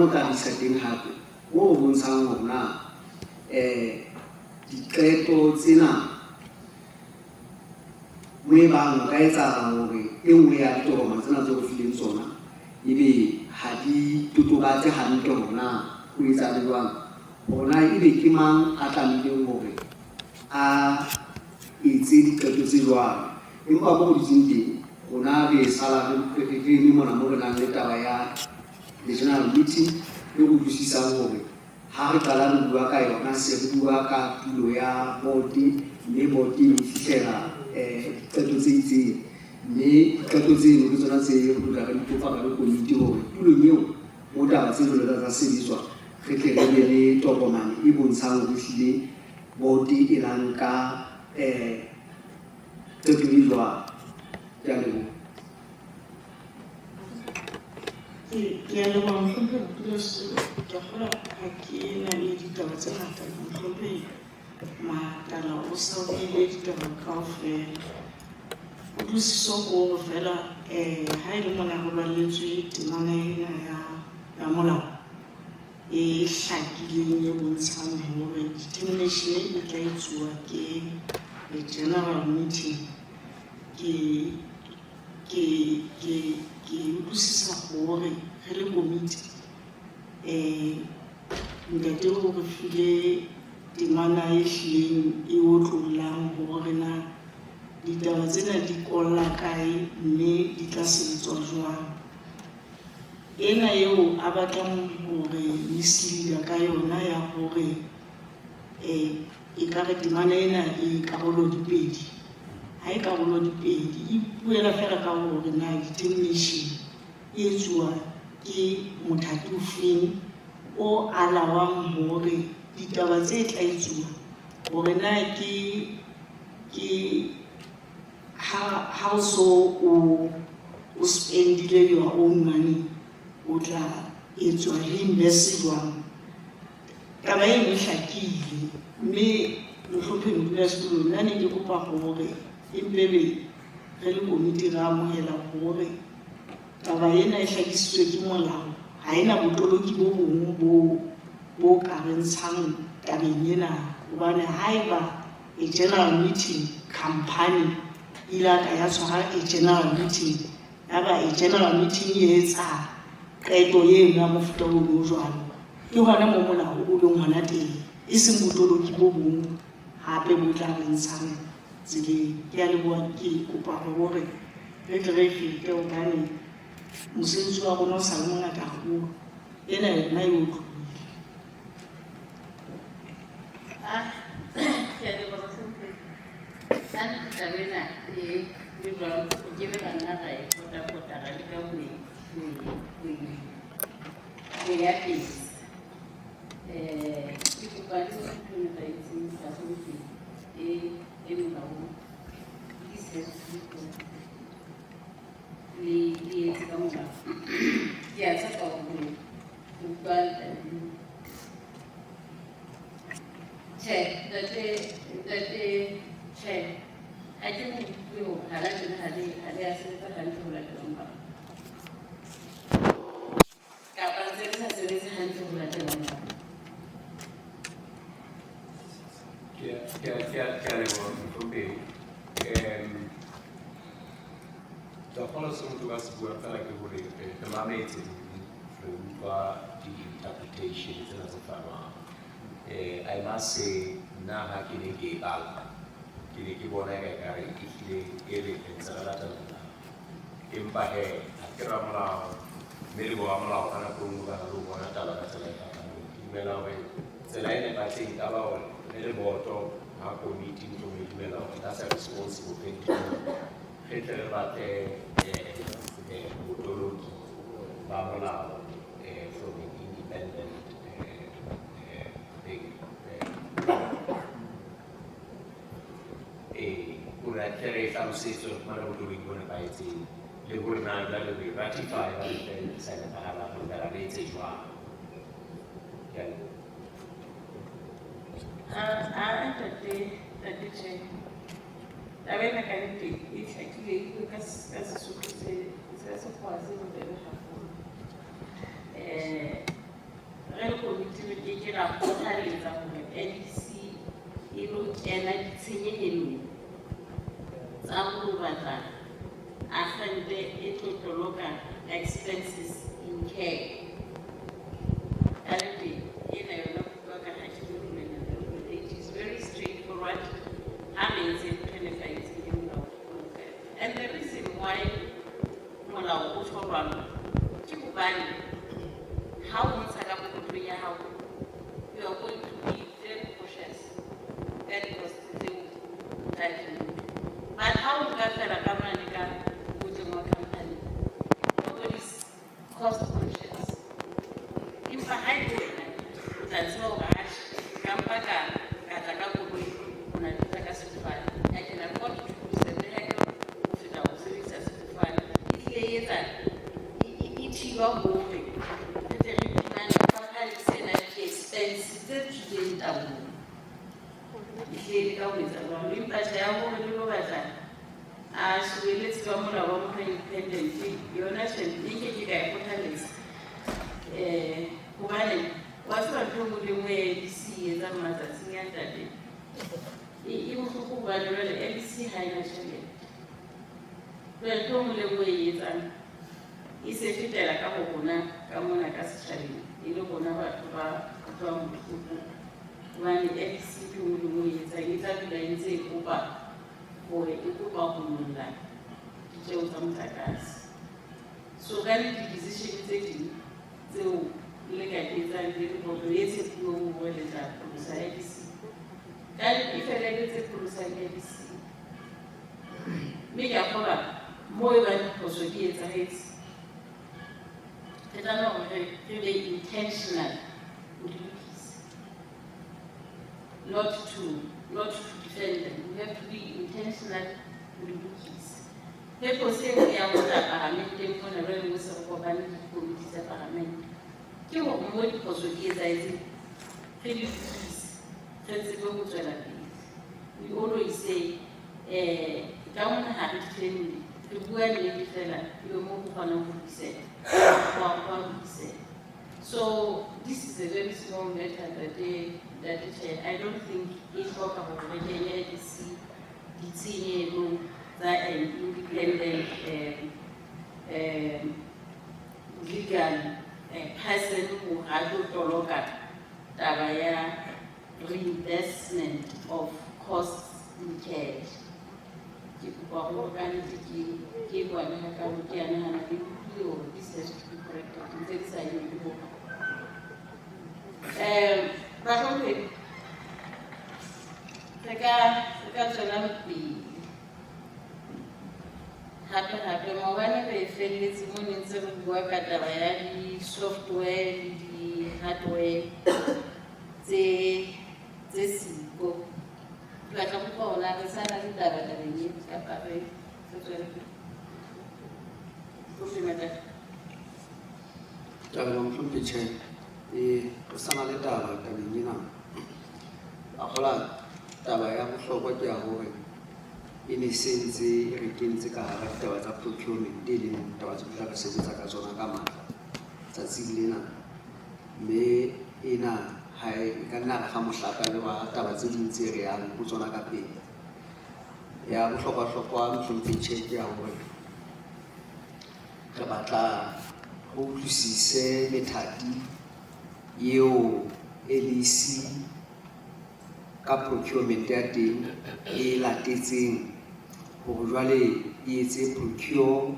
mo tla re isa teng hape mo ho bontshang hore na diqeto tsena mo e bang ho ka etsahala hore e nngwe ya ditokomane tsena tseo re fileng tsona ebe ha di totobatse hantle hore na ho etsahale jwang, hore na ebe ke mang a tlamehileng hore a etse diqeto tse jwalo. Empa mo re dutseng teng rona re sala re eme mona mo re nang le taba ya the general meeting e re utlwisisang hore ha re qala re bua ka yona se re bua ka tulo ya board, mme board e fihlela diqeto tse itseng, mme diqeto tseno ke tsona tse re tla re di kopa re le komiti hore tulong eo mo taba tse jwalo tsa sebetswa re tle re be le tokomane e bontshang hore ehlile board e la nka qeto e jwang. Ke a leboha. Ke a leboha mohlomphehi modulasetulo. Ke a kgolwa ha ke na le ditaba tse ngata. Mohlomphehi Matala o sa buile ditaba kaofela. Kutlwisiso ke hore feela ha e le mona re balletswe temana ena ya molao e hlakileng e bontshang hore determination e tla etsuwa ke the general meeting. Ke utlwisisa hore re le komiti ntate o re file temana e hlileng e otlollang hore na ditaba tsena di kolla kae mme di tla sebetswa jwang. Ena eo a batlang hore misleader ka yona ya hore ekare temana ena e karolo di pedi, ha e karolo di pedi, e buela feela ka hore na determination e etsuwa ke mothati o feng o alawang hore ditaba tse tla etsuwa hore na ke ha o so o spendile your own money o tla etswa reimburse jwang. Taba eno e hlakile mme mohlomphehi modulasetulo nna ne ke kopa hore empe be re le komiti re amohela hore taba ena e hlakisitswe ke molao, ha ena botoloki bo bong bo ka re ntshang tabeng ena, hobane haeba a general meeting company ile ka ya tshwara a general meeting, yaba a general meeting e etsa qeto eno ya mofuta ono o jwalo, ke hona mo molao o leng hona teng, e seng botoloki bo bong hape bo tla re ntshang tseleng. Ke a leboha, ke kopa hore re tle re fete hobane mosebetsi wa rona o sa le mongata haholo. Ena yona e otlolohile. Ke a leboha mohlomphehi. Ka nnete taba ena e jwalo, re ke be ra nna ra e pota-pota ra leka ho e ya pele. Ke kopa le ntho e nepahetseng bahlomphehi e molaong. This has to be le etse ka molao. Ke a tshepa hore o utlwa ntate. Tjhe, ntate tjhe, ha ke mo utlwe hore ha la tjena ha le a sebetsa hantle ho latela molao. Kapa ntse le sa sebetse hantle ho latela molao. Ke a leboha mohlomphehi. Ke a kgolwa se motho ka se bua fela ke hore re mametse re utlwa di-interpretation tsena tse fanwang. I must say nna ha ke ne ke e bala ke ne ke bona eka ekare ehlile e re re ntse re latela molao. Empa hee ha ke ramolao mme le boramolao ka nako e nngwe ba na le ho bona taba ka tsela e fapaneng. Ke dumela hore tsela e nepahetseng e ka ba hore re le boto ha komiti mohlomong e dumela hore that's a responsible thing to do. Re tle re batle botoloki ba molao from an independent thing. Hore a tle re hlalosetswe re fumane botoloki bo nepahetseng le hore na jwale re ratify ba le sa nepahalang re lokela re etse jwang. Ke a leboha. Ntate tjhe. Taba ena ka nnete e hlakile e bue ka Sesotho se Sekgowa se bobebe haholo. ke ra kgothaletsa hore LEC e lo kena ditshenyehelong tsa ho batla akgente e tlo toloka expenses incurred. Ka nnete, ena yona bua ka ha ke dumellana le yona. It is very straightforward. Ha re entse ntho e nepahetseng e molao o loka. And the reason why molao o tjho jwalo, ke hobane ha o ntsha ka pokothong ya hao, you are going to be very cautious ka di-cost tseo o tla di nka. But ha o nka fela ka mane ka mokotleng wa company, nobody is cost conscious. Empa ha e le wena, o tla tseba hore atjhe, ka mpa ka tla ka koloi, ho na le tla ka sefofane. I can afford to lose the vehicle ho feta ho sebedisa sefofane. E hlile e etsa, e thiba hore re tle re iphumane company sena di-expense tse tswileng taolong. E hlile e leka ho etsa jwalo. Empa tjhe ya hore le lo batla a tshireletsi ba molao wa mokgwa independent, yona tjhe, nke ke ka e kgothaletsa. Hobane wa tseba ntho e nngwe le nngwe e LEC e etsang matsatsing a ntate. E bohloko hobane jwale LEC ha ena tjhelete. Jwale ntho e nngwe le nngwe e etsang e se fetela ka ho rona ka mona ka setjhabeng e le rona batho ba utlwang bohloko. Hobane LEC ntho e nngwe le nngwe e etsang e tla dula e ntse e kopa hore e kopa ho nyolla ditjeo tsa motlakase. So ka nnete di-decision tse ding tseo le ka di etsang le le boto e tshepuweng hore le tla pholosa LEC. Ka e feleletse pholosang LEC. Mme ke a kgolwa moo e bang diphoso di etsahetse, re tlameha hore re be intentional ho di lokisa. Not to defend them. We have to be intentional ho di lokisa. Purpose e nngwe ya ho tla paramenteng mona jwale mo se re kopane le dikomiti tsa paramente, ke hore mo diphoso di etsahetseng, re di lokise, re tsebe ho tswela pele. We always say, ka mona ha re defend, re bua nnete fela, ebe mo ho kgonang ho lokiseha, ho a lokiseha. So this is a very small matter that Chair, I don't think e hloka hore re kenye ditshenyehelo tsa an independent legal person ho a tlo toloka taba ya reimbursement of costs incurred. Ke kopa hore ka nnete ke kwane hakalo, ke a nahana le utlwile hore this has to be corrected, ntse di sa eme ho. Bahlomphehi, re ka tswela pele. Hape hape maobane re felletse mo ne ntse re bua ka taba ya di-software le di-hardware tse siko. Ke batla ho utlwa hore na re sa na le taba tabeng e kapa re tswele pele. Mohlomphehi Matata. Ke a leboha mohlomphehi Chair. Re sa na le taba tabeng ena. A kgola taba ya bohlokwa ke ya hore e ne se ntse e re kentse ka hara ditaba tsa procurement e leng taba tse tla re sebetsa ka tsona ka matla tsatsing lena. Mme ena ha e ka nna re fa mohlaka le wa taba tse ding tse re yang ho tsona ka pele. Ya bohlokwa-hlokwa mohlomphehi Chair ke ya hore re batla ho utlwisise methati eo LEC ka procurement ya teng e latetseng hore jwale e etse procure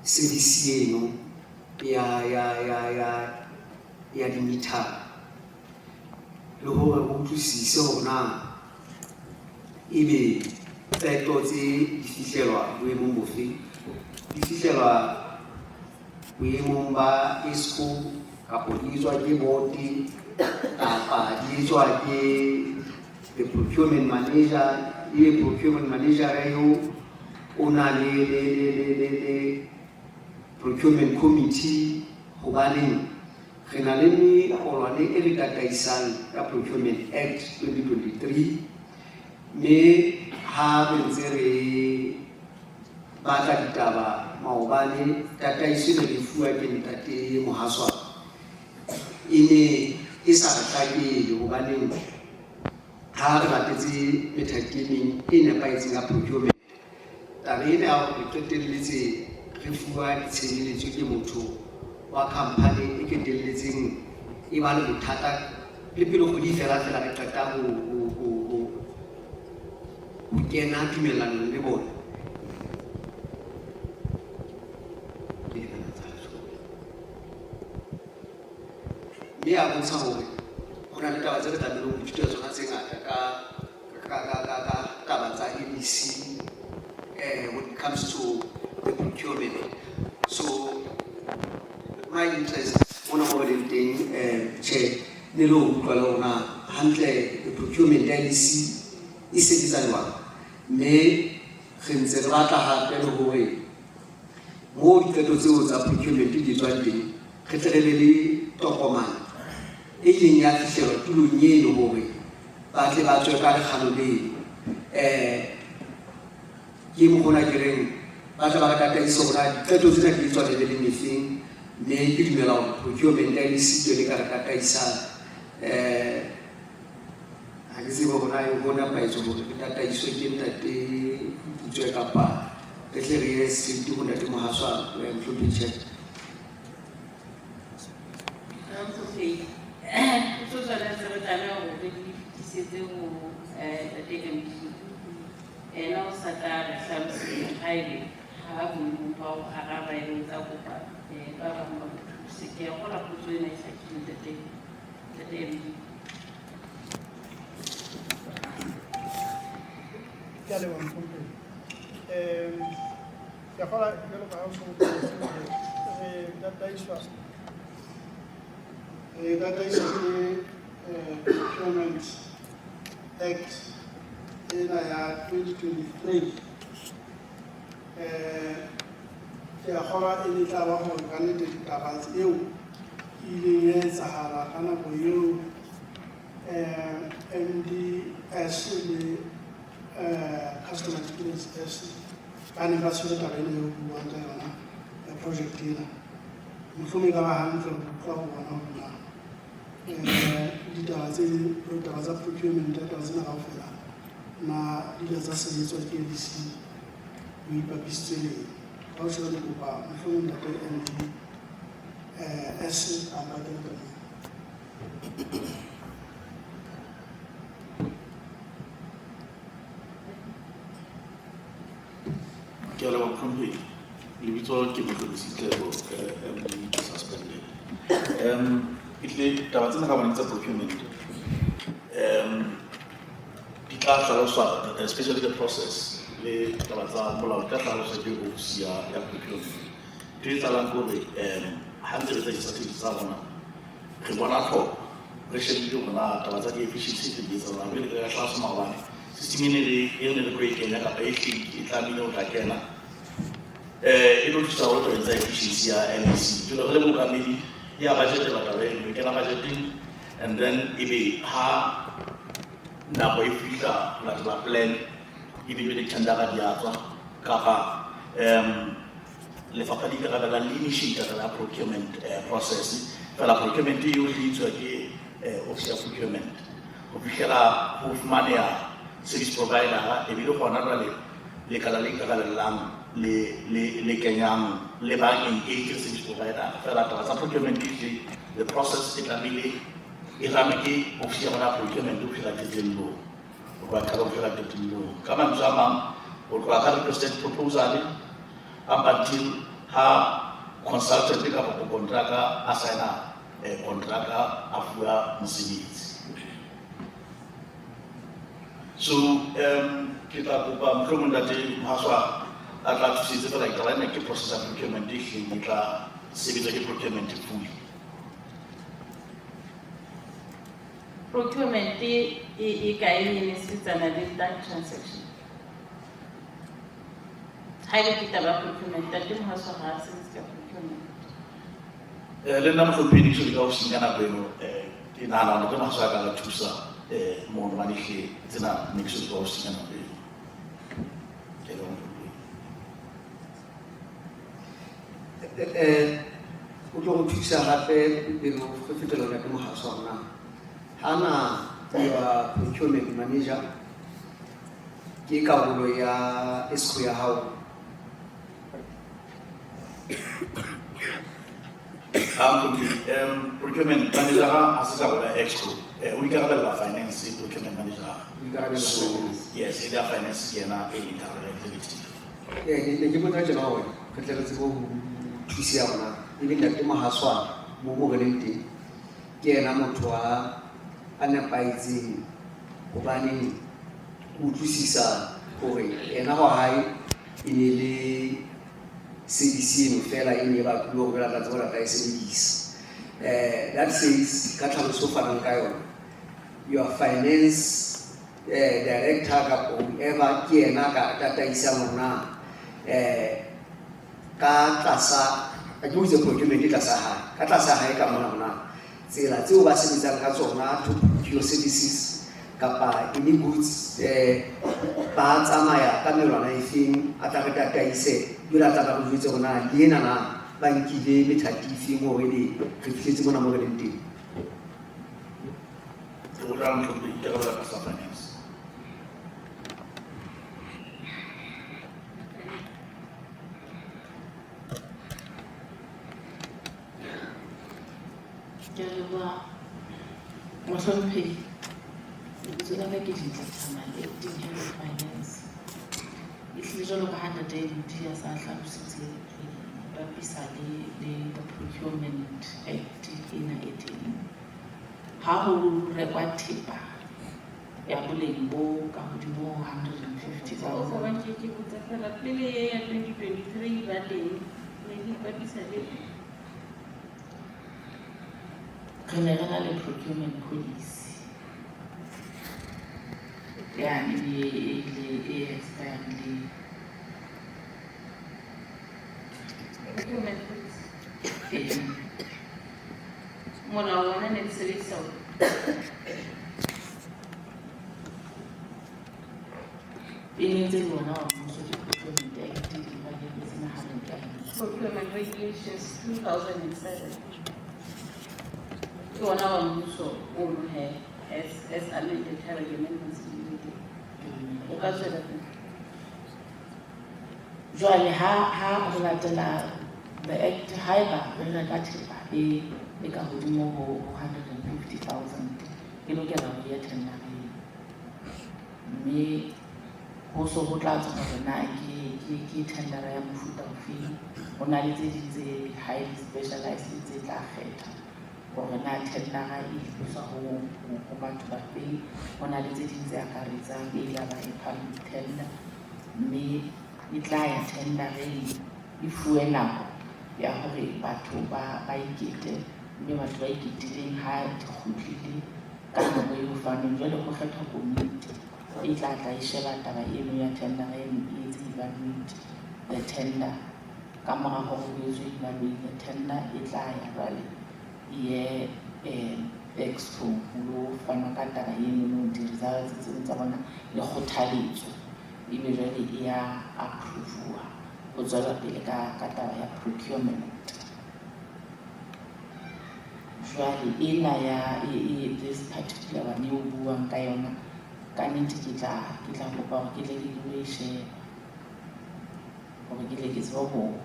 service eno ya di-meter le hore re utlwisise hore na ebe qeto tse di fihlelwa boemong bofe, di fihlelwa boemong ba ESCO kapo di etswa ke board kapa di etswa ke the procurement manager, ebe procurement manager eo o na le procurement committee hobaneng re na le melawana e re tataisang ya Procurement Act 2023 mme ha re ntse re batla ditaba maobane tataiso e ne re fuwa ke ntate Mohaswa. e ne e sa re hlakele hobaneng ha re latetse methati e meng e nepahetseng ya procurement. Taba ena ya hore re qetelletse re fuwa ditshebeletso ke motho wa company e qetelletseng e ba le bothata le pele kgwedi e fela fela re qeta ho kena tumellanong le bona. Ke nahana tsa jwalo. Mme ya bontsha hore ho na le taba tse re tlamehileng ho ithuta tsona tse ngata ka taba tsa MEC when it comes to the procurement. So my interest mona mo re leng teng tjhe ne le ho utlwa le hore na hantle the procurement ya MEC e sebetsa jwang, mme re ntse re batla hape le hore mo diqeto tseo tsa procurement di tswang teng re tle re be le tokomane e ileng ya fihlelwa tulong eno hore ba tle ba tswe ka lekgalo leno. Ke mokgona ke reng ba tle ba re tataise hore na diqeto tsena di etswa leveleng efeng, mme ke dumela hore procurement ya MEC ke yone e ka re tataisang. Ha ke tsebe hore na ho nepahetse hore re tataiswe ke ntate Putswe kapa re tle re ye straight ho ntate Mohaswa, mohlomphehi Chair. Mohlomphehi, potso tsona tse re tlameha hore re di fetisetse ho ntate MD. Ena o sa tla re hlalosetsa haebe ha boemong ba ho araba ebe o tla kopa ba bang ba mo thuse. Ke a kgolwa potso ena e hlakile ntate MD. Ke a leboha mohlomphehi. Ke a kgolwa jwalo ka ha o so boletse hore re tataiswa ke Procurement Act ena ya 2023. Ke a kgolwa e ne tla ba hore ka nnete ditaba eo e ileng ya etsahala ka nako eo MDS le Customer Experience S ba ne ba tshwere taba ena eo buang ka yona ya project ena. Mohlomong e ka ba hantle ho utlwa ho bona hore na ditaba tse ditaba tsa procurement ya taba tsena kaofela na di ile tsa sebetswa ke LEC ho ipapisitswe le eng. Ka ho tjho ke kopa mohlomong ntate MD S a ka kena tabeng. Ke a leboha mohlomphehi. Lebitso ke Mohlomisi Tlebo, MD suspended. Ehlile taba tsena ka bone tsa procurement di tla hlaloswa, especially the process le taba tsa molao di tla hlaloswa ke ofisi ya procurement. Ntho e etsahalang ke hore ha ntse re etsa di-strategy tsa rona re bona tlhoko re shebile hore na taba tsa di-efficiency tse di etsahalang pele re ka hlalosa maobane system e ne re e ne re tlo e kenya kapa e hlile e tlamehile ho tla kena e tlo thusa haholo tabeng tsa efficiency ya MEC. Jwale re le mookamedi ya budget taba eno e kena budgeteng and then ebe ha nako e fihla ho latela plan ebe jwale tendera di a tswa kapa lefapha le ikarabella le initiate taba ya procurement process. Fela procurement eo e etswa ke office ya procurement ho fihlela ho fumaneha service provider e be le gona jwale lekala le ikarabellang le kenyang le ba engage service provider. Fela taba tsa procurement ehle the process e tlamehile e rame ke office ya rona ya procurement ho fihlela qetellong, ho tloha qalong ho fihlela qetellong. Ka mantswe a mang, ho tloha ka requested proposal up until ha consultant kapa mokontraka a signa kontraka a fuwa mosebetsi. So ke tla kopa mohlomong ntate Mohaswa a tla thusetse fela taba ena ke process ya procurement e hlileng e tla sebetsa ke procurement fully. Procurement e kae e ne sebetsana le that transaction? Ha ele ke taba ya procurement, ntate Mohaswa ha a sebetse ka procurement. Le nna mohlomphehi ne ke so le ka ofising ka nako eno, ke nahana hore ntate Mohaswa a ka re thusa mono hobane ehlile tsena ne ke so le ka ofising ka nako eno. Ke a leboha mohlomphehi. O tlo go thusa gape pele re fetela ntate Mohaswa hore na hana your procurement manager ke karolo ya exco ya hao. Procurement manager ha se karolo ya exco. O ikarabella finance procurement manager. O ikarabella So, finance. yes, e ya finance ke yena e leng karolo ya executive. Ne ke botsa tjena hore re tle re tsebe ho thuseha hore na ebe ntate Mohaswa mo re leng teng ke yena motho a nepahetseng, hobaneng o utlwisisa hore yena wa hae e ne le service eno fela e ne e batlile hore jwale a tla tseba hore a tla e sebedisa. That says ka tlhaloso o fanang ka yona, your finance director kapa whoever ke yena ka tataisang hore na ka tlasa, a ke botse procurement tlasa hae, ka tlasa hae ka mona hore na tsela tseo ba sebetsang ka tsona to procure services kapa any goods ba tsamaya ka melwana e feng, a tla re tataise jwale a tla ba re jwetse hore na le ena na ba nkile methati e feng hore ebe re fihletse mona mo re leng teng. O tla mohlomphehi, ikarabella ka sa finance. Ke a leboha mohlomphehi. Lebitso la ka ke Dintle Thamale, acting head of finance. Ehlile jwalo ka ha ntate MD a sa hlalositse, re bapisa le the Procurement Act ena e teng. Ha ho rekwa thepa ya boleng bo ka hodimo ho 150,000. O ba ke botsa fela pele ya 2023 ba teng, ne le ipapisa le Re ne re na le procurement policy yane e expire-rileng. Procurement policy. Ee. Molao ona ne le sebedisa o? E ne ntse le ona wa mmuso, ke Procurement Act dibakeng tse mahareng ka eng. Procurement Regulations 2007. Ke ona wa mmuso ono he, as amended ha re amendments di le teng. O ka tswela pele. Jwale ha re latela the act, haeba re reka thepa e ka hodimo ho 150,000, e lokela ho ya tendereng. Mme ho so ho tla tswa hore na ke tendera ya mofuta ofeng. Ho na le tse ding tse highly specialized tse tla kgetha hore na tendera e iswa ho batho ba feng. Ho na le tse ding tse akaretsang e la ba e public tender, mme e tla ya tendereng e fuwe nako ya hore batho ba ikete, mme batho ba iketileng ha di kgutlile ka nako eo fanweng. Jwale ho kgethwa komiti e tla tla e sheba taba eno ya tendera eno, e etse evaluate the tender. Ka mora hore ho etswe evaluate the tender, e tla ya jwale e ye exco ho lo fanwa ka taba eno, no di-results tseo tsa bona le kgothaletso, ebe jwale e ya approve-wa ho tswela pele ka taba ya procurement. Jwale ena ya this particular one eo buang ka yona, ka nnete ke tla kopa hore ke tle ke lo e shebe hore ke tle ke tsebe ho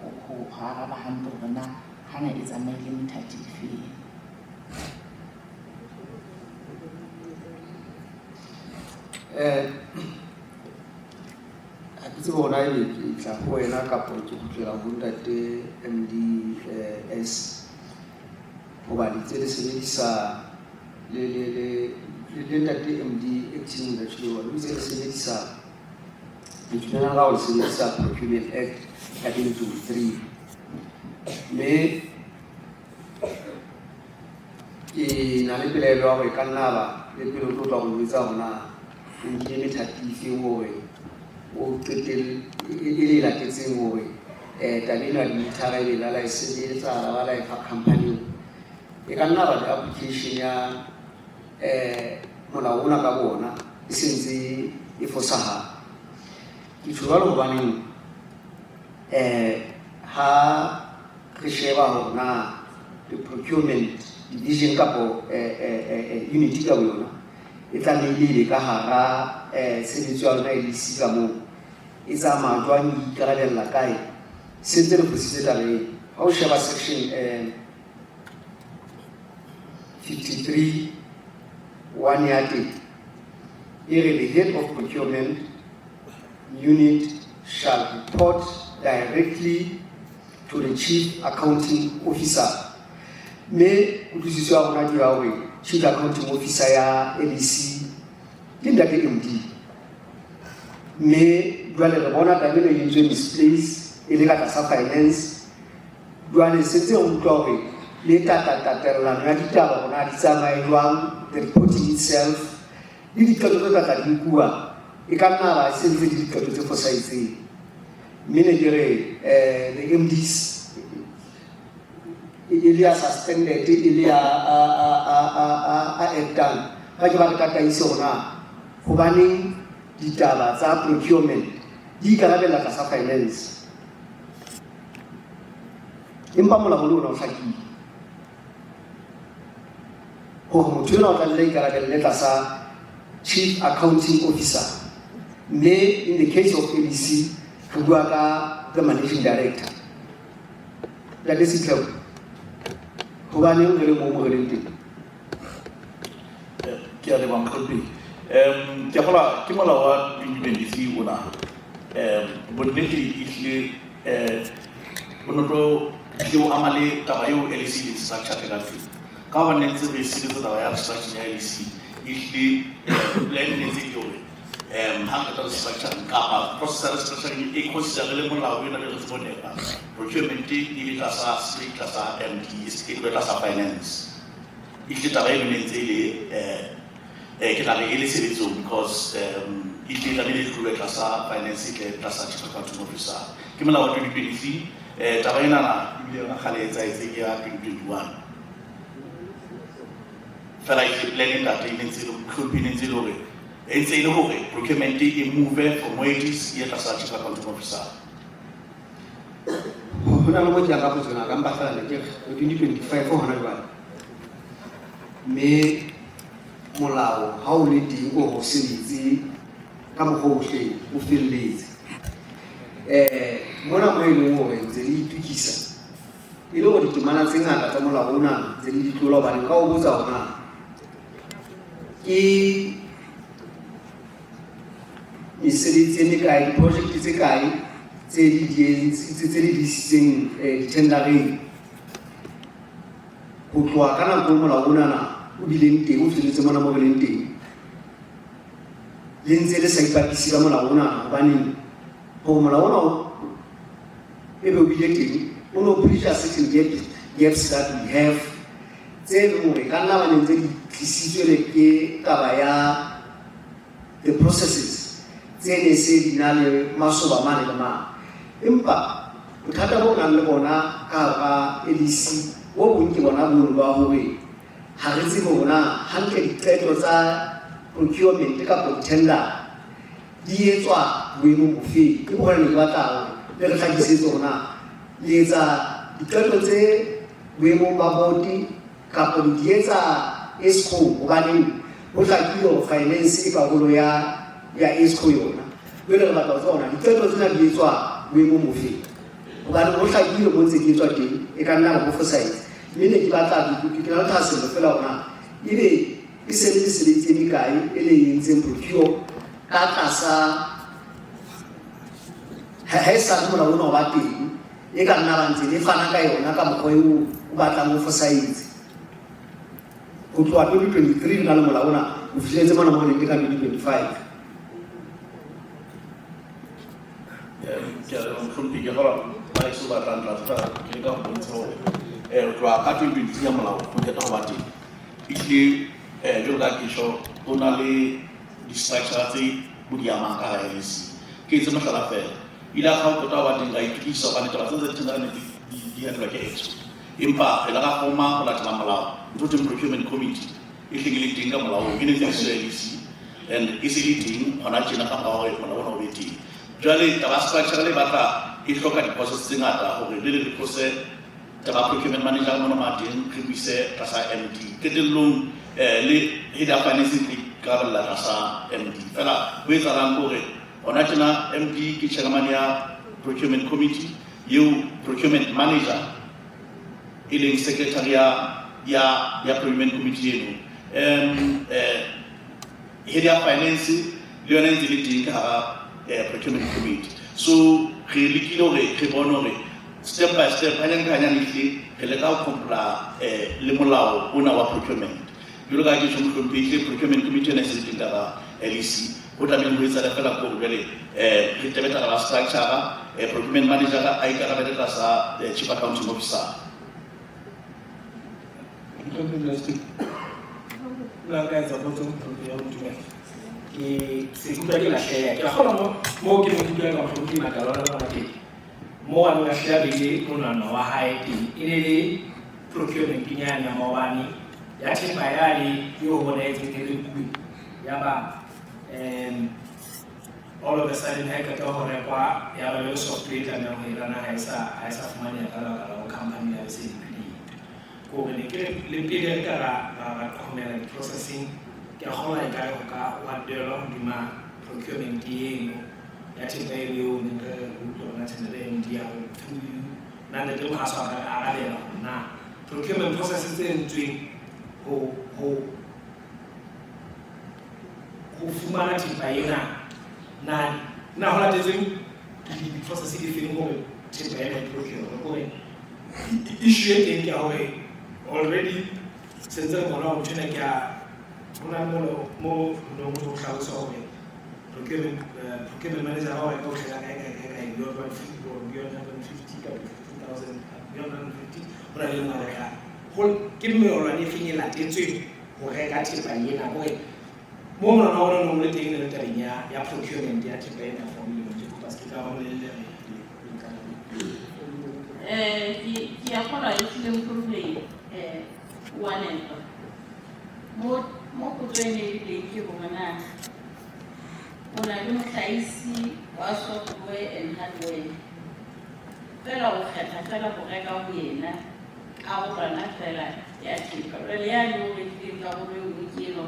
araba hantle hore na hana e tsamaile methati e feng. Ha ke tsebe hore na ebe ke tla ho wena kapa ke kgutlela ho ntate MD S, hoba le tse le sebedisa le ntate MD acting actually, le ntse le sebedisa lentswe lena la ho le sebedisa Procurement Act ya 2023, mme ke na le pelaelo ya hore e ka nna ba le pele o tlo tla go jwetsa hore na o nkile methati efeng hore o qetelle e le e latetseng hore taba ena ya dimithara ebe la e sebetsa la ba la e fa company. E ka nna ba le application ya molao ona ka bona e sentse e fosahala. Ke tjho jwalo hobaneng ha re sheba hore na the procurement division kapo unit ka boyona e tlamehile e be ka hara tshebetso ya lona LEC ka moo e tsamaya jwang, e ikarabella kae. Se ntse re fositse taba eo. Ha o sheba section 53(1) ya teng e re the head of procurement unit shall report directly to the chief accounting officer. Mme kutlwisiso ya rona ke ya hore chief accounting officer ya LEC ke ntate MD. Mme jwale re bona taba ena e entswe misplace e le ka tlasa finance. Jwale se ntse re utlwa hore le tatelano ya ditaba hore na di tsamaye jwang, the reporting itself le diqeto tse tla tla di nkuwa e ka nna ba se ntse di diqeto tse fosahetseng. Mme ne ke re the MDs e le ya suspended, e le ya a actang, ba ke ba re tataise hore na hobaneng ditaba tsa procurement di ikarabella tlasa finance, empa molao le ona o hlakile hore motho enwa o tlamehile a ikarabelle tlasa chief accounting officer. Mme in the case of LEC re bua ka the managing director. Ntate Setlheko, hobaneng re le moo mo re leng teng? Ke a leboha mohlomphehi. Ke a kgolwa ke molao wa 2023 ona. Bonnete ehlile o no tlo ehlile o ama le taba eo LEC e structure ka teng. Ka hobane ntse re sebetsa taba ya restructuring ya LEC, ehlile plan ne ntse e le hore ha re qeta restructuring kapa process ya restructuring e consider le molao ena le re tsebo nepa, procurement e be tlasa straight tlasa MD, e se ke tlasa finance. Ehlile taba eno ne ntse e le ke tla re e le tshebetsong because ehlile tlamehile e tlohe tlasa finance, e tle tlasa chief accounting officer. Ke molao wa 2023. Taba enana ebile yona kgale e etsahetse, ke ya 2021 fela. E plan e ntate e ne ntse e le tlhophi, e ne ntse e le hore e ntse e le hore procurement e move from where it is e ye tlasa chief accounting officer. Ho na le mo ke yang ka potso ena ka mpa fela ne ke re 2025 hona jwale, mme molao ha o le teng o ho sebetse ka mokgwa ohle o felletse mona mo e leng hore ntse le itukisa e le hore ditemana tse ngata tsa molao ona ntse le di tlola. Hobane ka o botsa hore na ke mesebetsi e mekae, di-project tse kae tse tse di isitseng di-tendereng ho tloha ka nako e molao onana o bileng teng o fihlelletse mona mo re leng teng, le ntse le sa ipapise ka molao onana. Hobaneng hore molao ona e be o bile teng o no bridge certain gaps that we have tse leng hore ka nna ba ne ntse di tlisitswe le ke taba ya the processes tse ne se di na le masoba mane le mane. Empa bothata bo nang le bona ka hara LEC bo bong ke bona bono ba hore ha re tsebe hore na hantle diqeto tsa procurement kapa tender di etswa boemong bofeng. Ke bogone ne ke batla hore le re hlakisetse hore na le etsa diqeto tse boemong ba board kapa le di etsa EXCO, hobaneng ho hlakile hore finance e karolo ya EXCO yona. Jwale re batla ho tseba hore diqeto tsena di etswa boemong bofeng, hobane ho hlakile mo ntse di etswa teng e ka nna re bo fosahetse. Mme ne ke batla ke na le thahasello fela hore na ebe e se le mesebetsi e mekae e le entseng procure ka tlasa ha e sa le molao ona o ba teng, e ka nna ba ntse le fana ka yona ka mokgwa eo o batlang o fosahetse ho tloha 2023 re na le molao ona o fihletse mona mo re leng teng ka 2025. Ke a leboha mohlomphehi. Ke kgolwa ba heso ba tla ntlatsa, fela ke leka ho bontsha hore ho tloha ka 2023 ya molao o qeta ho ba teng, ehlile jwalo ka ke tjho, ho na le di-structure tse bo di amang ka hara LEC. Ke etse mohlala fela, ile a ha o qeta ho ba teng ra itukisa hobane taba tsena tsa di-tender ne di handlwa ke EXCO, empa re ile ra forma ho latela molao ntho teng procurement committee e hleng e le teng ka molaong, e ne ntse e siyo LEC and e se le teng hona tjena ka mora hore molao ona o be teng. Jwale taba ya structure le batla e hloka di-process tse ngata hore re le re tlose Taba procurement manager mono ma teng re buise tlasa MD. Qetellong le head of finance e tla ikarabella tlasa MD. Fela ho etsahalang ke hore hona tjena MD ke chairman ya procurement committee, eo procurement manager e leng secretary ya procurement committee eno. Head ya finance le yona e ntse le teng ka hara procurement committee. So re lekile hore re bone hore step by step, hanyane ka hanyane, ehlile re leka ho comply le molao ona wa procurement. Jwalo ka ha ke tjho, mohlomphehi, ehlile procurement committee ena e se le teng ka hara LEC. Ho tlamehile ho etsahale fela ke hore jwale re tebe taba ya structure, procurement manager a ikarabele tlasa chief accounting officer. Mohlomphehi, nna nka etsa potso, mohlomphehi, ya ho ntumella. Ke se ke utlwa ke lahleha. Ke a kgolwa mo ke neng ke utlwa ka mohlomphehi Makalona mona teng. Mo a neng a hle a beile monwana wa hae teng. E ne le procurement nyane ya maobane ya thepa yane eo ho bonahetseng e rekuwe. Yaba all of a sudden ha e qeta ho rekwa, ya ba le software e tlamehang ho e rana ha e sa fumaneha ka lebaka la hore company ya be se liquidated. Ke hore ne ke re le pele re ka ra qhomela di-processing, ke a kgolwa ekare ho ka wa delwa hodima procurement eno ya thepa eno eo neng re utlwa hona tender MD ya re through you nna ntate Mohaso a ka re arabela hore na procurement process tse entsweng ho fumana thepa ena na ho latetsweng di-process di feng hore thepa ena e procure. Hore issue e teng ke ya hore already sentse re bona hore ntho ena ke ya ho na le mo no ho hlalosa hore procurement manager wa reka ho tlhela kae kae kae kae beyond 150 or beyond 150 kapa 50,000, beyond 150 ho na le engwe a rekang. Ke melwana e feng e latetsweng ho reka thepa ena? Hore mo monwana wa ona o le teng le tabeng ya procurement ya thepa ena 4 million, ke kopa se ke ka ba bolelle re Ke a kgolwa e hlile mohlomphehi wa nepa. Mo potso e ne e le teng ke hore na o na le mohlahisi wa software and hardware, fela o kgetha fela ho reka ho yena karolwana fela ya thepa. Jwale yane o rekileng karolo e nngwe ke ena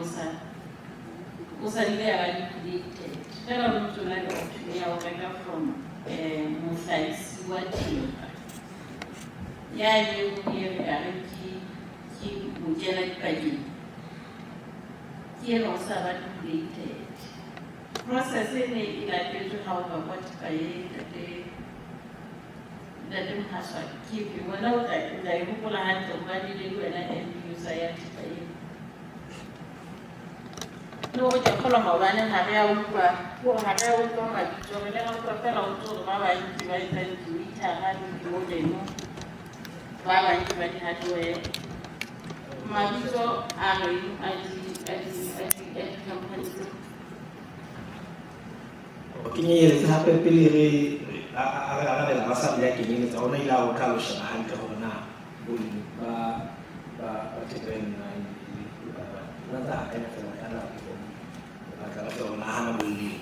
o sa ile ya ba liquidated, fela o ntso na le option ya ho reka from mohlahisi wa thepa yane e nngwe e re ka re ke mokena dipakeng, ke ena o sa ba liquidated. Process e ne e latetswe ha o rekwa thepa e, ntate Mohaswa, ke efe? Wena o tla e hopola hantle hobane le wena end user ya thepa eo. Le hore ke a kgolwa maobane ha re a utlwa, hore ha re a utlwa mabitso, re ne ra utlwa fela ho tse hore ba bang ke ba etsang di-meter-a le di-modem, ba bang ke ba di-hardware. Mabitso a reng a di-company tseo? O kenyeletse hape pele re a re arabela ba sa ya kenyeletsa ona ile a o tla lo sheba hantle hore na boleng ba thepa eno na e le ba tsa akanya fela ka nako o batla ba hore nahana boleng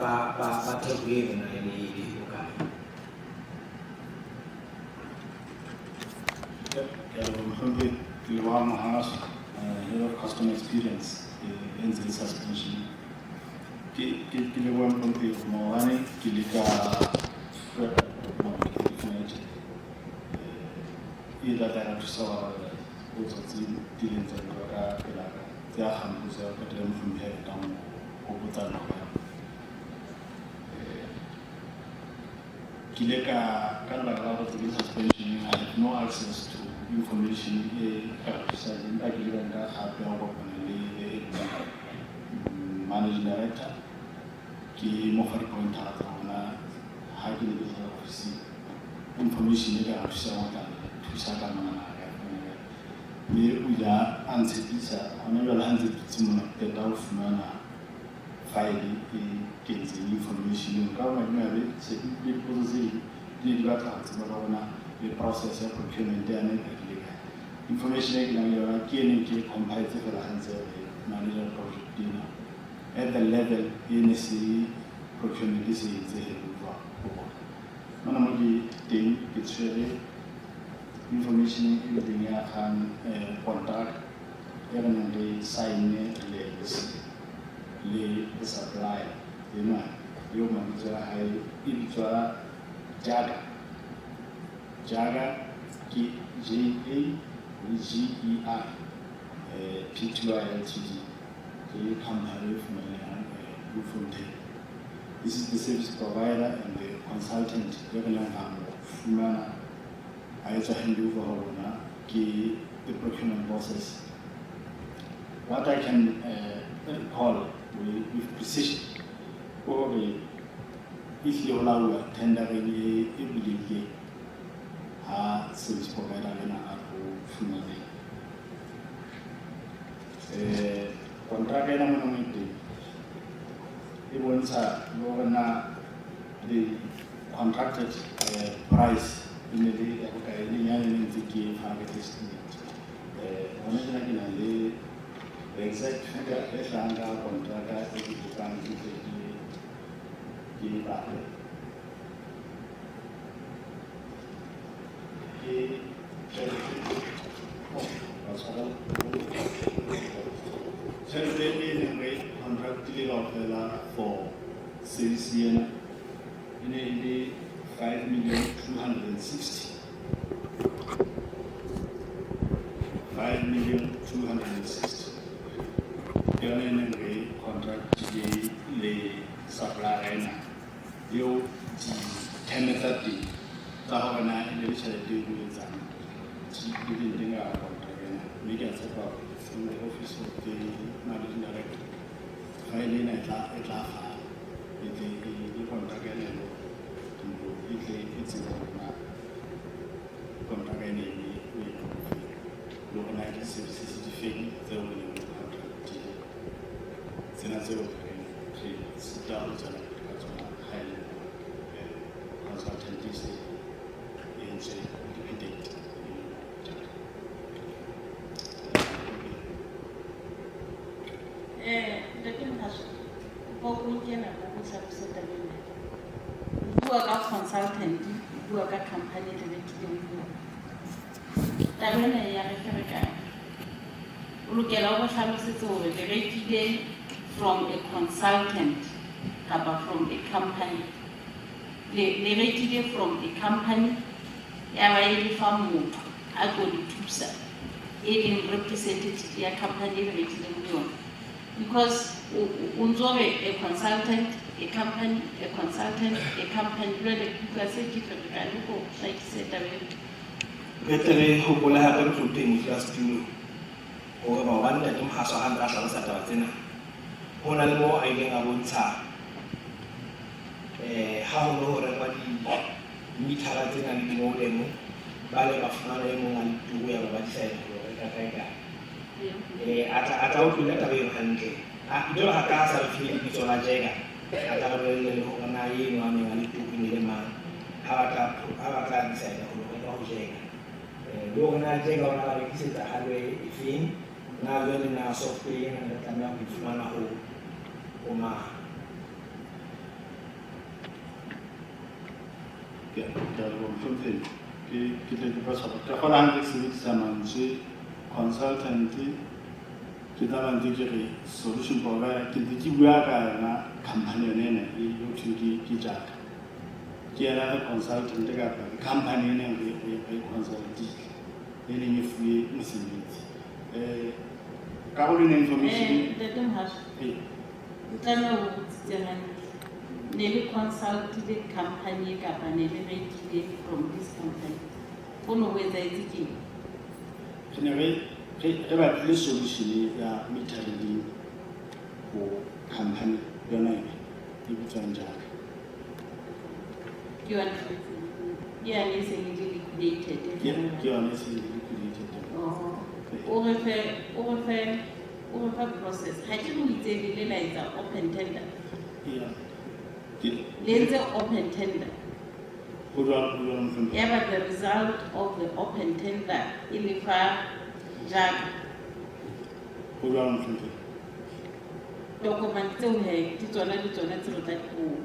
ba theko eno na e ne e le bokae. Ke a leboha, mohlomphehi. Ke Lebohang Mohaso, Head of Customer Experience, e ntse le suspension. Ke leboha, mohlomphehi, maobane ke le ka ke fumane tjhelete. E tla tla ya thusa ho arabela potso tse kileng tsa bua ka pelaka tse akgang potso ya ho qetela mohlomphehi a fetang ho botsa nako ya. Ke ile ka lebaka la hore ke suspension, I have no access to information e ka re thusang, empa ke ile ka nka kgato ya ho kopana le managing director, ke mo fa di-pointera tsa rona ha ke ne ke tla ofising, information e ka re thusang ho tla thusa ka monana ka fumana, mme o ile a ntshepisa. Hona jwale ha ntse ke dutse mona, ke qeta ho fumana file e kentseng information eo. Ka madimabe se ke utlwile dipotso tse ding di ne di batla ho tseba ka bona le process ya procurement yane e qadile kae. Information e ke nang le yona ke e neng ke e compile fela ha ntse re manager project ena at the level e ne se procurement e se entse handover ho bona. Mona mo ke teng ke tshwere information e teng ya kgang contract e re neng re sign-e re le LEC le the supplier enwa eo mabitso a hae e bitswa Jaga. Jaga ke J A le G E R Pty Ltd, ke company e fumanehang Bloemfontein. This is the service provider and the consultant e re neng ra mo fumana a etswa handover ho rona ke the procurement process. What I can recall with precision ke hore ehlile ho laolwa tendereng e bulehileng ha service provider lena a tlo fumaneha. Kontraka ena mona mo e teng e bontsha le hore na the contracted price e ne le ya bokae, e leng yane ne ntse ke fana ka estimate. Hona tjena ke na le the exact figure e hlahang ka kontraka e ke kopang ke tle ke e bale. Ke tjhelete, oh, wa tshwarela. Tjhelete e neng re contractile kaofela for service ena e ne e le 5 million 260. 5 million 260. Ke yona e neng re contractile le supplier ena eo di-term tsa teng tsa hore na e ne le tjhelete e lo etsang di leng teng ka contract ena. Mme ke a tshepa hore from the office of the managing director file ena e tla fana e tle e contract ena e e tle e tsebe hore na contract ena e le le hore na di-services di feng tseo re neng re contractile tsena tseo re sita ho tswela pele ka tsona ha e le consultant e se e entswe liquidate. Ntate Mphaswa, kopa o nke nako o hlalose taba ena. O bua ka consultant, o bua ka company e le rekileng ho yona. Taba ena ya re ferekanya. O lokela o re hlalosetse hore le rekile from a consultant kapa from a company. Le rekile from a company ya ba e lefa motho a tlo le thusa e leng representative ya company e le rekileng ho yona. Because o ntso re a consultant, a company, a consultant, a company, jwale ke utlwa se ke ferekane ko hlakise taba ena. Re tle re hopole hape, mohlomphehi modulasetulo, hore maobane ntate Mhaswa ha ntse a hlalosa taba tsena, ho na le moo a ileng a bontsha ha ho ne ho rekwa dimithara tsena le di-modem, ba le ba fumana e mong a le turu ya ba ba decide ho reka kae kae. A tla utlwile taba eo hantle. Jwalo ha ka sa re file lebitso la Jagger, a tla re bolelle le hore na eno a neng a le turu e ne le mang ha ba tla decide ho reka ho Jagger. Le hore na Jagger ona ba rekisetsa hardware e feng, na jwale na software ena re tlameha ho e fumana ho mang. Ke a leboha, mohlomphehi. Ke tle ke tshwara ke kgona hantle ke sebedisa mantswe consultant, ke tla ntse ke re solution provider, ke ntse ke bua ka yona company yone ena e ho thweng ke Jaka. Ke yena re consultant kapa ke company e neng re consultile e neng e fuwe mosebetsi. Karolo ena information Ntate Mhaswa, ee. O tlameha o botsitse hantle. Ne le consultile company kapa ne le rekile from this company? Ho no ho etsahetse keng? Re ne re batlile solution ya meter reading ho company yona ena e bitswang Jaka. Ke yona ke yane e seng e le liquidated? Ke yona e seng e le liquidated. Oh. O re fe process. Ha ke re o itse le le la etsa open tender. Yeah. Ke Le entse open tender. Ho jwalo, mohlomphehi. Yaba the result of the open tender e lefa Jaka. Ho jwalo, mohlomphehi. Tokomane tseo he ke tsona le tsona tse re tla di kopa.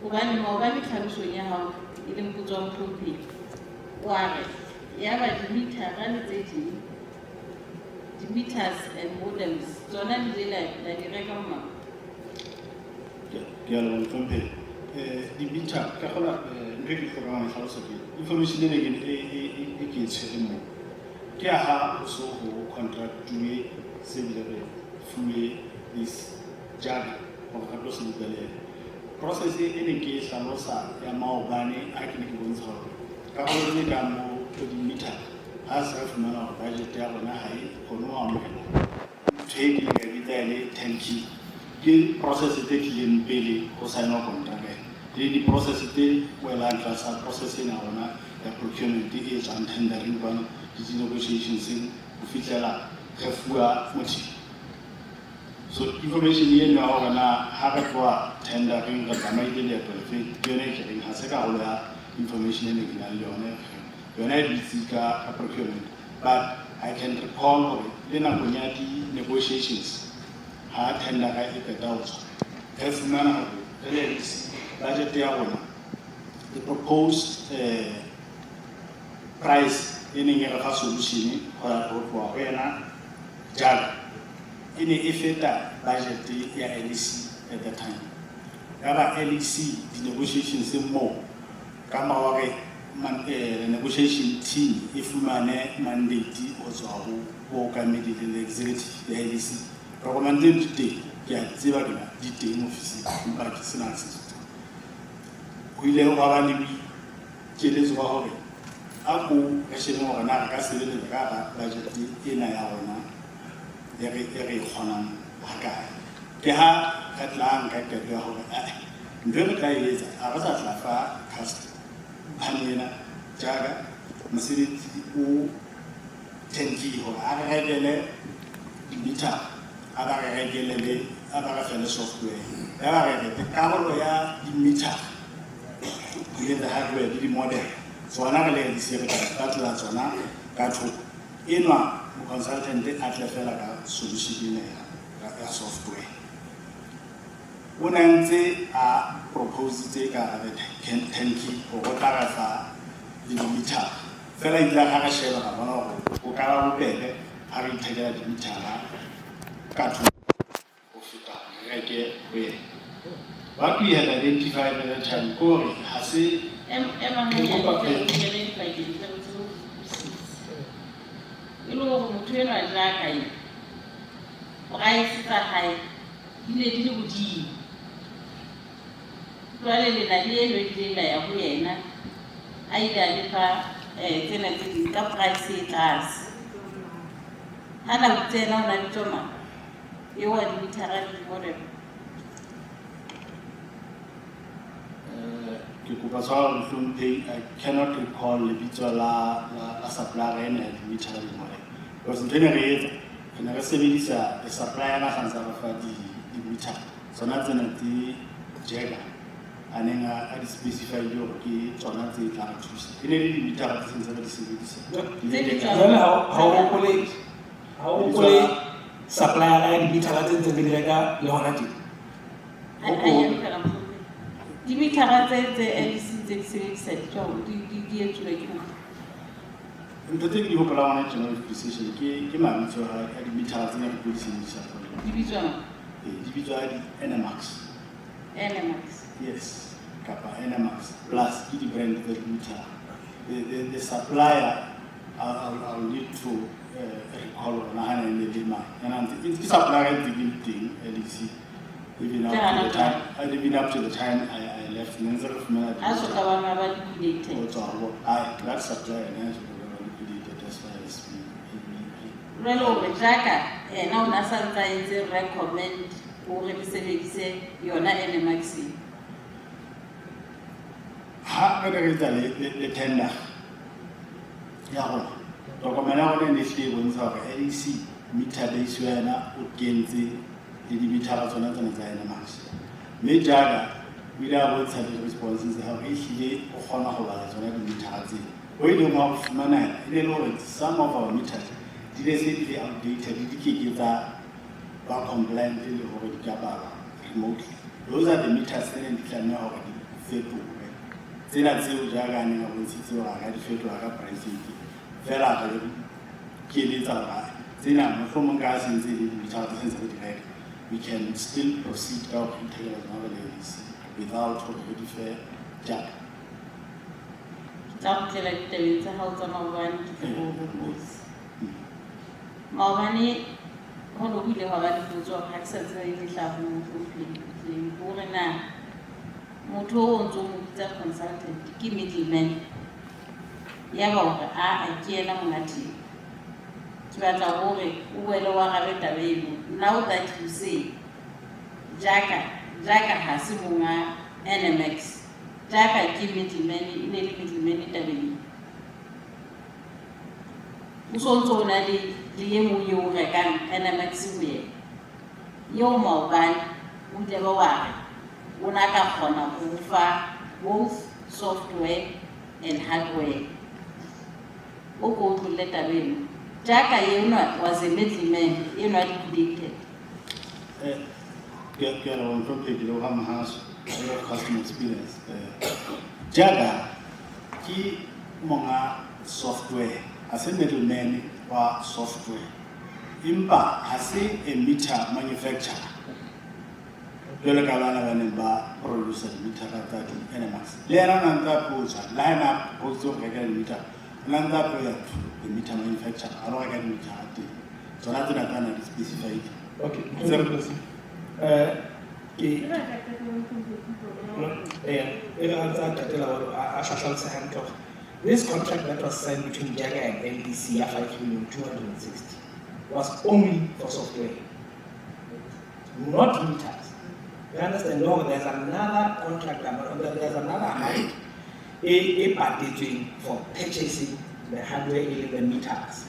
Hobane maobane tlhalosong ya hao e leng potso ya mohlomphehi, wa re Yaba di-meter-a le tse ding, di-meters and modems tsona le ile la di reka ho mang? Ke a leboha mohlomphehi. Di-meter ka kgola ntho e ke hlokang ho e hlalosa ke information ena e ke e tshwereng moo ke ya ha ho so ho contractuwe se bile re fuwe this jara hore re tlo sebetsa le ena. Process e ne ke e hlalosa ya maobane ha ke ne ke bontsha hore karolo tse kang bo di-meter ha se re fumana hore budget ya rona ha e kgone ho amohela ntho e kileng ka e bitsa e le turnkey, ke process tse tlileng pele ho sign-wa kontraka ena le di-process tse welang tlasa process ena ya rona ya procurement e tswang tendering kwano le di-negotiationseng ho fihlela re fuwa motho. So information eno ya hore na ha re tloha tendering re tsamaile leeto lefe ke yone e ke reng ha se karolo ya information e ne ke nang le yone, yona e dutse ka procurement. But I can recall hore le nakong ya di-negotiations ha tendera e qeta ho tswa re fumana hore re le LEC budget ya rona the proposed price e neng e re fa solution ho tloha ho yena jalo e ne e feta budget ya LEC at the time. Ya ba LEC di-negotiations moo ka mora hore negotiation team e fumane mandate ho tswa ho bookamedi le executive ya LEC. Tokomane tseno di teng, ke a di tseba ke di teng ofising empa ke sena access ho tsona. Ho ile hwa ba le boikeletso ba hore a ko re shebe hore na re ka sebeletsa ka hara budget ena ya rona e re e kgonang hakae. Ke ha re tla nka qeto ya hore ntho e re tla e etsa ha re sa tla fa company ena jaaka mosebetsi o turnkey hore a re rekele di-meter, a ba re rekele le a ba re fe le software. Ya ba re re karolo ya di-meter le the hardware le di-modem tsona re le LEC re tla di patela tsona ka thoko. Enwa mo-consultant a tle fela ka solution ena ya software. O ne ntse a propositse ka hara the turnkey hore o tla re fa le di-meter. Fela ebile ha re sheba ra bona hore ho ka ba bobebe ha re ithekela di-meter-a ka thoko ho feta re reke ho yena. What we had identified at that time ke hore ha se Ema Ke kopa hanyane pele. re kene dipakeng tse re tsebe ho utlwisisa. E le hore motho enwa jaaka e price tsa hae di ne di le hodimo. Jwale lena le eno e kileng la ya ho yena a ile a le fa tsena tse ding ka price e tlase. Ha nako tsena o na bitswa mang? Eo wa di-meter-a le di-modem. Ke kopa tshwarelo mohlomphehi, I cannot recall lebitso la supplier ena ya di-meter le di-modem. Because ntho e ne re etsa, re ne re sebedisa the supplier a sa ntse a re fa di-meter. Tsona tsena tse Jagger a neng a di specify-ile hore ke tsona tse tla re thusa. E ne le di-meter tse sentse re di sebedisa. Tse bitswang- Jwale ha o hopole supplier ya di-meter-a tse ntseng re di reka le hona tje? Hanyane fela mohlomphehi. Di-meter-a tse LEC tse di sebedisa di tswa di etsuwa ke mang? Ntho tse ke di hopolang hona tjena with precision ke mabitso a di-meter tsena re tlo di sebedisa. Di bitswa mang? Ee, di bitswa di-Enermax. Enermax. Yes, kapa Enermax plus ke di-brand tsa di-meter. The supplier, I'll need to recall hore na ha ne le le mang. Ena ntse ke supplier e ntse ke le teng LEC even up to the time, even up to the time I left, ne ntse re fumana Ha so ka ba ba liquidated. Ho tswa ho that supplier ena so ka ba liquidated as far as we Jwale hore jaaka ena o ne a sa ntse a entse recommend hore re sebedise yona Enermax e. Ha re ne re etsa le tender ya rona, tokomane ya rona e ne hlile e bontsha hore LEC meter base wa yena o kentse le di-meter-a tsona tsena tsa Enermax. Mme jaaka o ile a bontsha di-responses tsa hore ehlile o kgona ho bala tsona di-meter-a tseo. Ho ileng hwa fumaneha e ne le hore some of our meters di ne se di le outdated, di keke tsa ba compliant le hore di ka balwa remotely. Those are the meters tse neng di tlameha hore di fetolwe. Tsena tseo jaaka a neng a bontshitse hore a ka di fetola ka price e itseng. Fela re ke eletsa hore tsena mohlomong ka ha se ntse e le dimitara tse sentse re di reka, we can still proceed ka ho ithekela tsona re le LEC without hore re di fe Jaka. Ke tla kgutlela ditabeng tsa hao tsa maobane ke tle ho hopotse. Maobane ho ne ho ile hwa ba le potso ha ke sa tseba e le hlaha ho mohlomphehi hore na motho o ntso mo bitsa consultant ke middleman. Ya ba hore aa ke yena monga thepa. Ke batla hore o boele o arabe taba eno. Now that you say Jaka, Jaka ha se monga NMX. Jaka ke middleman, e ne le middleman tabeng ena. O so ntso o na le le e mong eo o rekang NMX ho yena. Eo maobane o ile ba wa re o na ka kgona ho o fa both software and hardware. O ko o tlolle taba eno. Jaka enwa was a middleman, enwa liquidated. Ke a leboha mohlomphehi, ke leboha Mohaso, Head of Customer Experience. Jaka ke monga software, ha se middleman wa software. Empa ha se a meter manufacturer. Jwalo ka bana ba neng ba producer dimitara tsa di-NMX. Le yena o na ntse a tlo le ha ena a propositse ho reka dimitara, o na ntse a tlo ya to the meter manufacturer, a lo reka dimitara teng. Tsona tsena tsa na di specified. Okay, ke e re a ntse a qetela hore a hlalose hantle hore this contract that was signed between Jagger and LDC ya 5 million 260 was only for software, not meters. You understand? No, there's another contract, there's another amount e patetsweng for purchasing the hardware e leng the meters.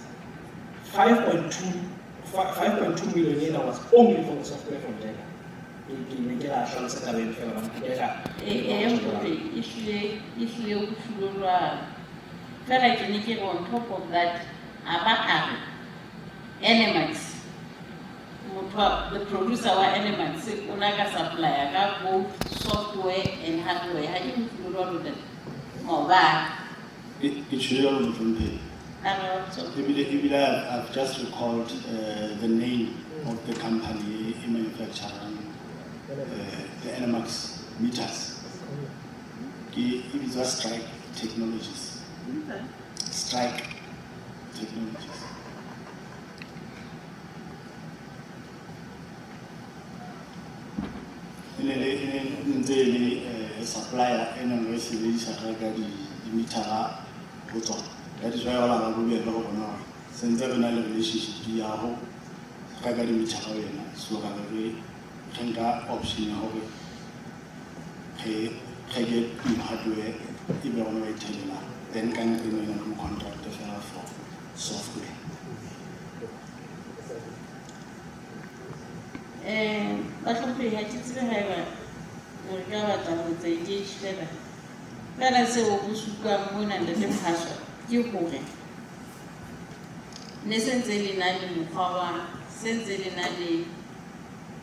5.2 million ena was only for the software from Jagger. Ke ne ke la hlalosa taba eno fela hobane ke ka E hore ehlile ho tlilo jwalo. Fela ke ne ke re on top of that, a ba a re Enermax, motho the producer wa Enermax o na ka supplier ka both software and hardware. Ha ke utlwile jwalo ntate? Maobane. Ke tjho jwalo mohlomphehi. A re wa tsona. Ebile I've just recalled the name of the company e manufacturing the Enermax meters. Ke e bitswa Strike Technologies. Strike Technologies. E ne le e ne ntse e le supplier e neng re sebedisa re reka di-metera ho tsona. That is why ba ba bobebe ho rona hore se ntse re na le relationship ya ho reka di-metera ho yena. So ra be re nka option ya hore re reke di-hardware e be rona ba ithelelang. Then ka nako eno ena re mo contract fela for software. Bahlomphehi, ha ke tsebe haeba re ka batla ho etsa engage fela. Fela seo ho se utlwang mona ntate Mohaswa ke hore ne se ntse le na le mokgwa wa se ntse le na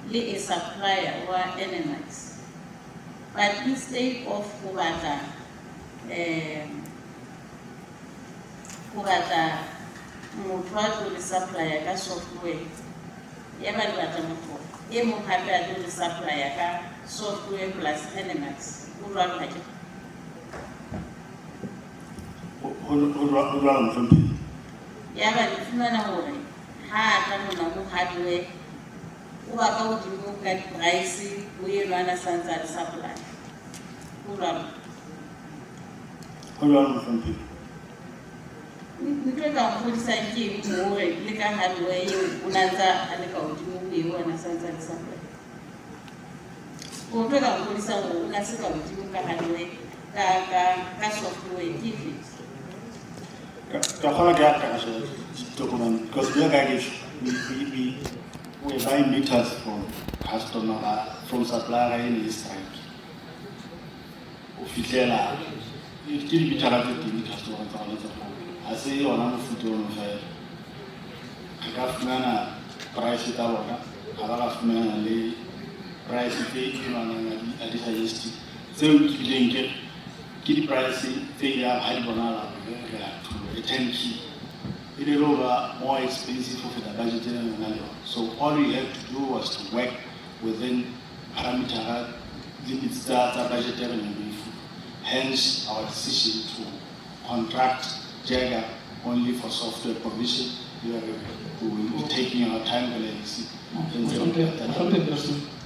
le a supplier wa Enermax. But instead of ho batla motho a tlo le supplier ka software, ya ba le batla motho e mong hape a tlo le supplier ka software plus Enermax. Ho jwalo ha ke? Ho jwalo mohlomphehi. Ya ba le fumana hore ha a tla mona ho hardware o ba ka hodimo ka di-price ho enwa a na sa ntse a le supply. Ho jwalo. Ho jwalo mohlomphehi. Ntho e ka nkgodisang ke eng hore le ka hardware eo o na ntsa a le ka hodimo ho eo a na sa ntse a le supply? Ntho e ka nkgodisang hore o na se ka hodimo ka hardware ka software ke efe? Ka kgolwa ke a ka sheba ditokomane because jwalo ka ha ke tjho, we buy meters from customer from supplier e ne e Strike. Ho fihlela ke dimitara tse teng di-customer tsa rona tse kgolo. Ha se yona mofuta ono fela. Re ka fumana price tsa bona, ha ba ra fumana le price tse enwanang a di suggest tseo ke bileng ke re ke di-price tse ya ha di bonahala hore re a thula le turnkey. E ne le ho ba more expensive ho feta budget ena re nang le yona. So all we had to do was to work within parameter limits tsa budget e re neng re e fuwe. Hence our decision to contract Jagger only for software provision. We will be taking our time re le NEC. Mohlomphehi.